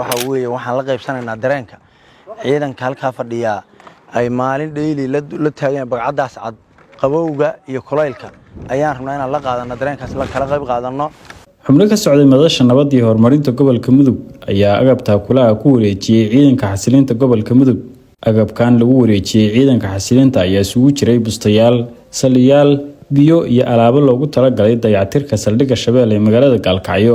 Waxa weeye, waxaan la qaybsanaynaa dareenka ciidanka halkaa fadhiyaa ay maalin dheyli la taagan bagcaddaas cad, qabowga iyo kulaylka. Ayaan rabnaa inaan la qaadano dareenkaas, la kala qayb qaadanno. Xubno ka socday Madasha Nabadda iyo Horumarinta Gobolka Mudug ayaa agab taakulaha ku wareejiyey ciidanka xasilinta gobolka Mudug. Agabkan lagu wareejiyey ciidanka xasilinta ayaa isugu jiray bustayaal, saliyaal, biyo iyo alaabo loogu talagalay dayactirka saldhigga Shabeel ee magaalada Gaalkacyo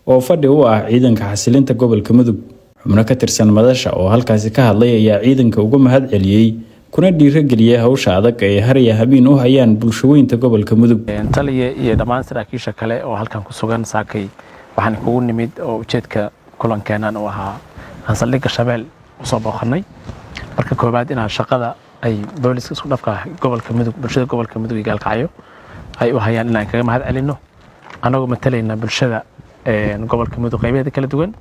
oo fadhi u ah ciidanka xasilinta gobolka Mudug. Xubno ka tirsan madasha oo halkaasi ka hadlay ayaa ciidanka uga mahad celiyey kuna dhiirageliyey hawsha adag ay har iyo habeen u hayaan bulshaweynta gobolka Mudug. Taliya iyo dhammaan saraakiisha kale oo halkan ku sugan, saakay waxaan kugu nimid oo ujeedka kulankeenan uu ahaa aan saldhigga Shabeel usoo booqanay. Marka koowaad, inaan shaqada ay booliska isku dhafka gobolka Mudug, bulshada gobolka Mudug iyo Gaalkacyo ay u hayaan inaan kaga mahad celinno, annagoo matalayna bulshada gobolka Mudug qaybaheeda kala duwan.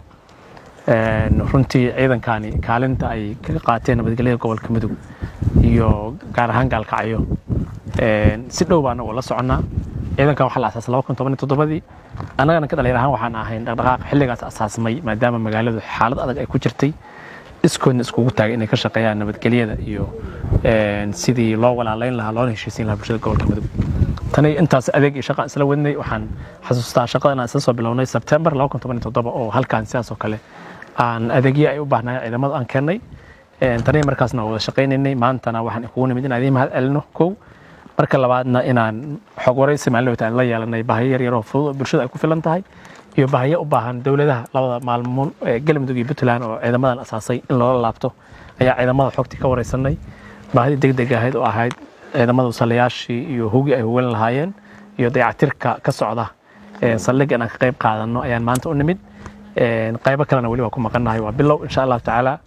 Runtii ciidankani kaalinta ay ka qaateen nabadgelyada gobolka Mudug iyo gaar ahaan Gaalkacyo si dhow baan ula soconnaa. Ciidankan waxaa la asaasay 2017-dii. Annagana ka dhalinyar ahaan waxaan ahayn dhaqdhaqaaq xilligaas asaasmay, maadaama magaaladu xaalad adag ay ku jirtay, iskoodna iskugu taagay inay ka shaqeeyaan nabadgelyada iyo sidii loo walaalayn lahaa loona heshiisiin lahaa bulshada gobolka Mudug. Tani intaas adeeg iyo shaqaan isla wadnay. Waxaan xasuustaa shaqadan aan isla soo bilownay Sebtembar 2017 oo halkaan sidaas oo kale aan adeegyo ay u baahnaayeen ciidamada aan keennay. Tani markaasna wada shaqaynaynay. Maantana waxaan kugu nimid inaan idiin mahad celino kow. Marka labaadna, inaan xog waraysi maalin aan la yeelanay baahiyo yar yar oo fudud oo bulshada ay ku filan tahay iyo baahiyo u baahan dowladaha labada maalmood ee Galmudug iyo Puntland oo ciidamadan asaasay in loola laabto ayaa ciidamada xogtii ka wareysanay. Baahidii degdeg ahayd oo ahayd ciidamada saliyaashii iyo hugii ay hugan lahaayeen iyo dayactirka ka socda saldhigga inaan ka qayb qaadano ayaan maanta u nimid. Qaybo kalena weli waa ku maqannahay, waa bilow. Insha Allahu tacaala,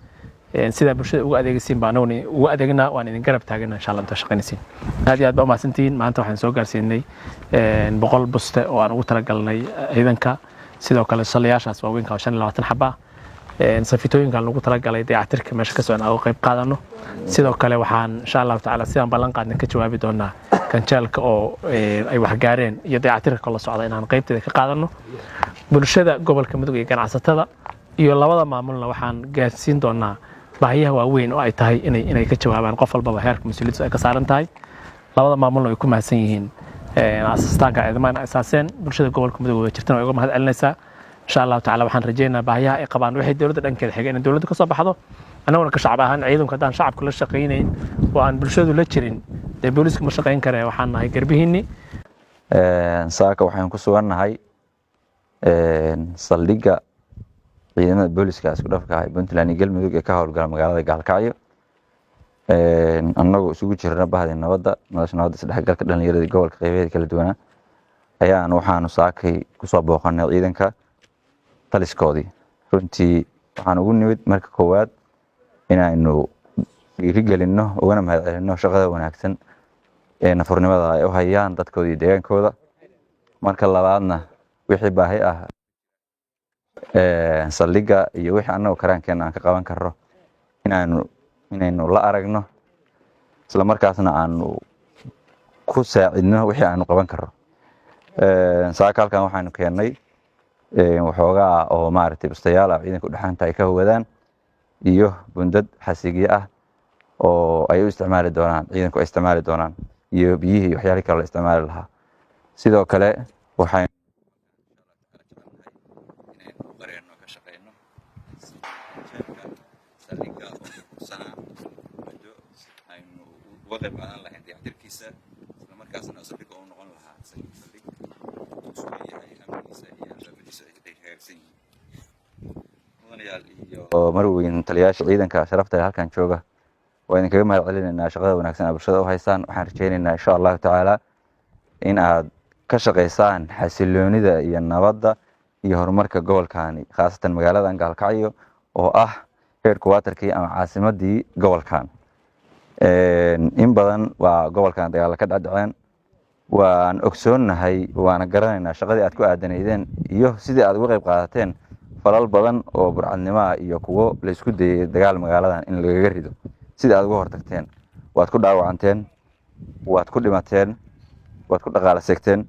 sidaa bulshada uga adeegaysiin baa anaguna uga adeegnaa, waan idin garab taagana insha Allah intaa shaqaynaysiin. Aad iyo aad baa umahadsantihiin. Maanta waxaan soo gaarsiinay 100 buste oo aan ugu talagalnay ciidanka, sidoo kale saliyaashaas waaweynka oo 25 xaba ah, safitooyinkan lagu talagalay dayactirka meesha ka socon aan uga qayb qaadano. Sidoo kale waxaan insha Allahu tacaala sidaan ballan qaadna ka jawaabi doonaa ganjeelka oo ay waxgaareen iyo dayactirka kala socda inaan qaybteeda ka qaadano. Bulshada gobolka Mudug iyo ganacsatada iyo labada maamulna waxaan gaarsiin doonaa baahiyaha waaweyn oo ay tahay inay ka jawaabaan, qof walbaba heerka mas-uuliyaddiisu ay ka saaran tahay. Labada maamulna way ku mahadsan yihiin asastaanka ciidamada ay asaaseen. Bulshada gobolka Mudug wada jirtana way uga mahad celinaysaa. Insha Allahu tacala, waxaan rajaynayaa baahiyaha ay qabaan waxay dowladda dhankeeda xigay inay dowladda ka soo baxdo. Annaguna ka shacab ahaan, ciidanku haddaan shacabka la shaqaynayn oo aan bulshadu la jirin, dee booliisku ma shaqayn kare. Waxaan nahay garbihiinni. Saaka waxaan ku sugannahay saldhigga ciidamada booliska isku dhafka ah ee Puntland iyo Galmudug ee ka howlgala magaalada Gaalkacyo. Annagoo isugu jirna bahdii nabadda, Madasha Nabadda, Isdhexgalka Dhalinyarada gobolka qeybaheeda kala duwanaa, ayaan waxaanu saakay kusoo booqanay ciidanka taliskoodii. Runtii waxaan ugu nimid marka koowaad inaynu dhiirigelinno ugana mahadcelinno shaqada wanaagsan ee nafurnimada ay u hayaan dadkooda iyo deegaankooda. Marka labaadna, wixii baahi ah saldhigga iyo wixii annagu karaankeenna aan ka qaban karno inaynu la aragno, isla markaasna aanu ku saacidno wixii aanu qaban karno. Saaka halkan waxaanu keennay waxoogaa oo maaragtay bustayaal ah ciidanka udhexaanta ay ka hogadaan iyo bundad xasigyo ah oo ay u isticmaali doonaan, ciidanku ay isticmaali doonaan, iyo biyihii iyo waxyaalihii kale la isticmaali lahaa. Sidoo kale waxaynu inaynu qareenno ka shaqeyno saldhigga oo burbursanaa muddo aynu uga qayb qaadan lahayn dayactirkiisa, isla markaasna saldhigga uu noqon lahaa saldhig uu sugan yahay, amnigiisa iyo albaabadiisa ay hagaagsan yihiin. Mudanayaal iyo marweyn, taliyayaasha ciidanka sharafta leh halkan jooga, waa idinkaga mahad celinaynaa shaqada wanaagsan aad bulshada u haysaan. Waxaan rajaynaynaa insha Allahu tacaala in aad ka shaqaysaan xasiloonida iyo nabadda iyo horumarka gobolkani, khaasatan magaaladan Gaalkacyo oo ah headquarterkii ama caasimadii gobolkan. In badan waa gobolkan dagaalla ka dhacdhaceen. Waan ogsoonnahay, waana garanaynaa shaqadii aad ku aadanaydeen iyo sidii aad uga qayb qaadateen falal badan oo burcadnimo ah iyo kuwo laysku dayay dagaal magaaladan in lagaga rido, sidii aad uga hortagteen. Waad ku dhaawacanteen, waad ku dhimateen, waad ku dhaqaala seegteen.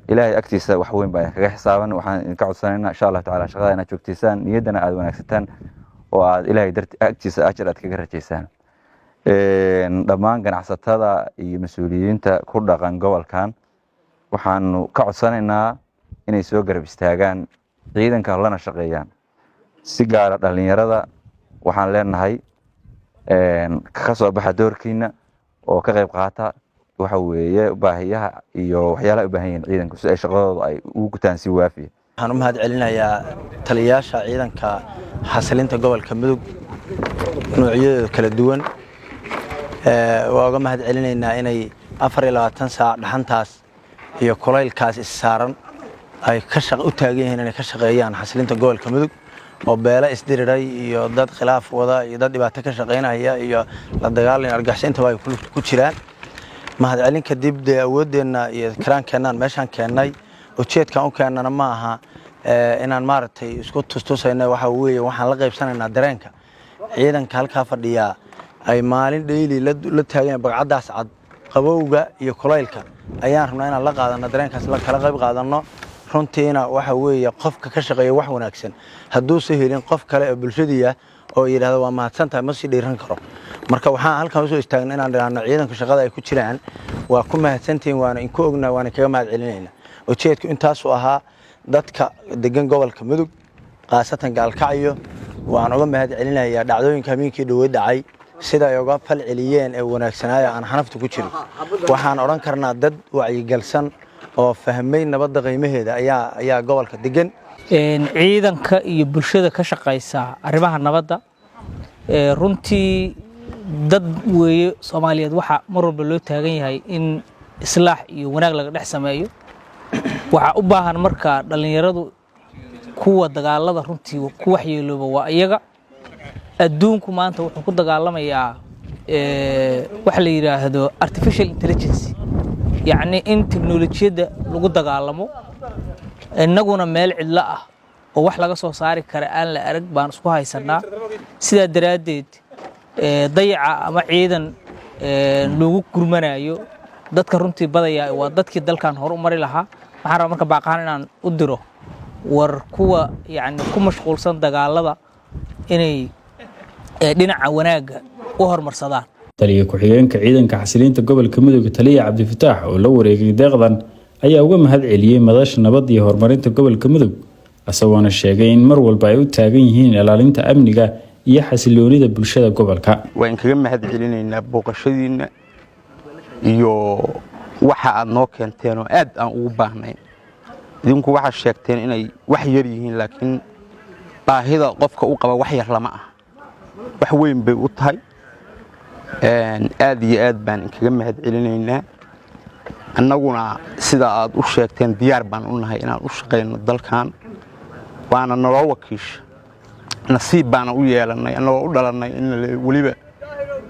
Ilaahay agtiisa wax weyn baa idinkaga xisaaban. Waxaan idinka codsanaynaa, insha Allahu tacaala, shaqada inaad joogtaysaan, niyaddana aad wanaagsataan oo aad Ilaahay darti agtiisa ajar aad kaga rajaysaan. Dhammaan ganacsatada iyo mas-uuliyiinta ku dhaqan gobolkan waxaanu ka codsanaynaa inay soo garab istaagaan ciidanka, lana shaqeeyaan. Si gaara dhallinyarada waxaan leenahay, ka soo baxa doorkiina oo ka qayb qaata, waxa weeye, baahiyaha iyo waxyaalaha u baahan yihiin ciidanku si ay shaqadooda ay ugu gutaan si waafiya. Waxaan u mahad celinayaa taliyayaasha ciidanka xasilinta gobolka Mudug noocyadooda kala duwan. Waa uga mahad celinaynaa inay 24 saac dhaxantaas iyo kulaylkaas issaaran ay u taagan yihiin inay ka shaqeeyaan xasilinta gobolka Mudug, oo beelo isdiriray iyo dad khilaaf wada iyo dad dhibaato ka shaqaynaya iyo la dagaalan argagixis intaba ay ku jiraan. Mahadcelin kadib, dee awooddeenna iyo karaankeennan meeshaan keennay, ujeedkaan u keennana ma aha inaan maaragtay isku tustusayno. Waxa weeye, waxaan la qaybsanaynaa dareenka ciidanka halkaa fadhiyaa ay maalin dhayli la taagan bagcaddaas cad, qabowga iyo kulaylka ayaan rabnaa inaan la qaadanno dareenkaas, la kala qayb qaadanno. Runtiina waxa weeye, qofka ka shaqeeya wax wanaagsan hadduusa helin qof kale oo bulshadii ah oo yidhahdo "Waa mahadsan tahay", ma sii dhiiran karo. Marka waxaan halkan usoo istaagnay inaan idhaahno ciidanku shaqada ay ku jiraan waa ku mahadsantihiin, waana inku ognaa, waana kaga mahad celinayna. Ujeedku intaasuu ahaa. Dadka degan gobolka Mudug, khaasatan Gaalkacyo, waan uga mahad celinayaa dhacdooyinka habeenkii dhowe dhacay sida ay uga fal celiyeen ee wanaagsanaayo aan xanafta ku jirin. Waxaan odhan karnaa dad wacyigalsan oo fahmay nabadda qiimaheeda ayaa gobolka degan. Ciidanka iyo bulshada ka shaqaysa arrimaha nabadda runtii dad weeye Soomaaliyeed. Waxaa mar walba loo taagan yahay in islaax iyo wanaag laga dhex sameeyo. Waxaa u baahan marka dhallinyaradu, kuwa dagaalada runtii ku waxyeelooba waa iyaga. Adduunku maanta wuxuu ku dagaalamayaa waxa la yidhaahdo artificial intelligence, yacni in teknolojiyadda lagu dagaalamo. Innaguna meel cidlo ah oo wax laga soo saari kara aan la arag baan isku haysannaa. Sidaa daraaddeed, dayaca ama ciidan lagu gurmanayo dadka runtii badaya waa dadkii dalkan hor u mari lahaa. Waxaan rabaa marka baaqahaan inaan u diro war kuwa yacni ku mashquulsan dagaalada inay dhinaca wanaagga u horumarsadaan. Taliya ku-xigeenka ciidanka xasilinta gobolka Mudug, taliya Cabdifataax, oo la wareegay deeqdan, ayaa uga mahad celiyey madasha nabadda iyo horumarinta gobolka Mudug, isagoona sheegay in mar walba ay u taagan yihiin ilaalinta amniga iyo xasiloonida bulshada gobolka. Waan kaga mahad celinaynaa booqashadiinna iyo waxa aad noo keenteen oo aad aan ugu baahnayn. Idinku waxaad sheegteen inay wax yar yihiin, laakiin baahida qofka u qaba wax yar lama ah, wax weyn bay u tahay. Aad iyo aad baan inkaga mahad celinaynaa. Annaguna sida aad u sheegteen diyaar baan u nahay inaan u shaqayno dalkan, waana naloo wakiisha. Nasiib baana u yeelannay annagoo u dhalannay in weliba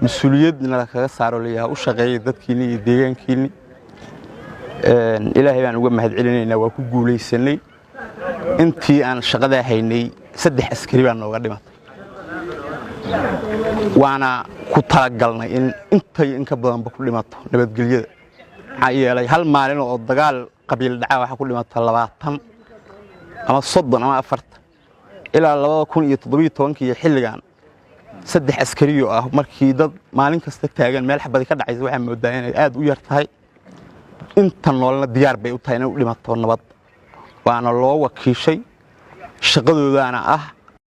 mas-uuliyad nala kaga saaro, layaha u shaqeeya dadkiinni iyo deegaankiinni. Ilaahay baan uga mahad celinaynaa, waa ku guulaysanay. Intii aan shaqadaa haynay 3 askari baa nooga dhimatay, waana ku talagalnay in intay in ka badanba ku dhimato nabadgelyada. Maxaa yeelay, hal maalin oo dagaal qabiil dhaca waxaa ku dhimata 20 ama 30 ama 40. Ilaa 2017-kii iyo xilligan 3 askariyo ah, markii dad maalin kasta taagan meel xabadi ka dhacaysa, waxaa moodaa inay aad u yar tahay. Inta noolna diyaar bay u tahay inay u dhimato nabad, waana loo wakiishay shaqadoodaana ah.